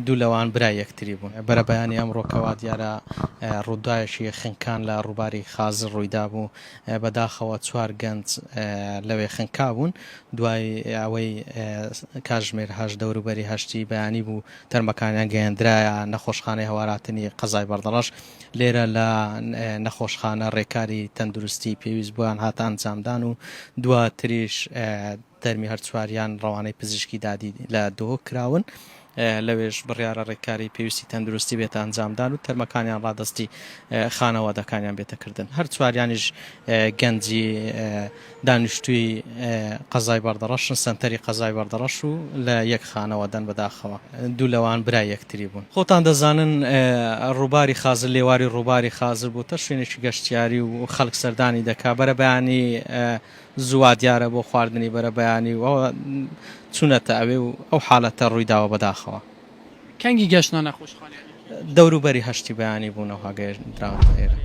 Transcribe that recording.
دوو لەوان برای یەکتری بوون. بەرەبەیانی ئەمڕۆ کە وا دیارە ڕووداوێکی خنکان لە ڕووباری خازر ڕوویدابوو، بەداخەوە چوار گەنج لەوێ خنکابوون، دوای ئەوەی کاتژمێر هەشت دەوروبەری هەشتی بەیانی بوو تەرمەکانیان گەیەندرایە نەخۆشخانەی هەواراتنی قەزای بەردەڕەش، لێرە لە نەخۆشخانە ڕێکاری تەندروستی پێویست بۆیان هاتە ئەنجامدان و دواتریش تەرمی هەر چواریان ڕەوانەی پزیشکی دادی لە دهۆک کراون، لەوێش بڕیارە ڕێکاری پێویستی تەندروستی بێتە ئەنجامدان و تەرمەکانیان ڕادەستی خانەوادەکانیان بێتە کردن. هەر چواریانیش گەنجی دانیشتووی قەزای بەردەڕەشن، سەنتەری قەزای بەردەڕەش و لە یەک خانەوادەن بەداخەوە دوو لەوان برای یەکتری بوون. خۆتان دەزانن ڕووباری خازر لێواری ڕووباری خازر بۆتە شوێنێکی گەشتیاری و خەڵک سەردانی دەکا بەرەبەیانی زوو وا دیارە بۆ خواردنی بەرەبەیانی و ئەوە چونەتە ئەوێ و ئەو حالەتە ڕووی داوە بەداخەوە. کەنگی گەشتنە نەخۆشخانەیە؟ دەوروبەری هەشتی بەیانی بوونەوه گەیەندراونەتە ئێرە.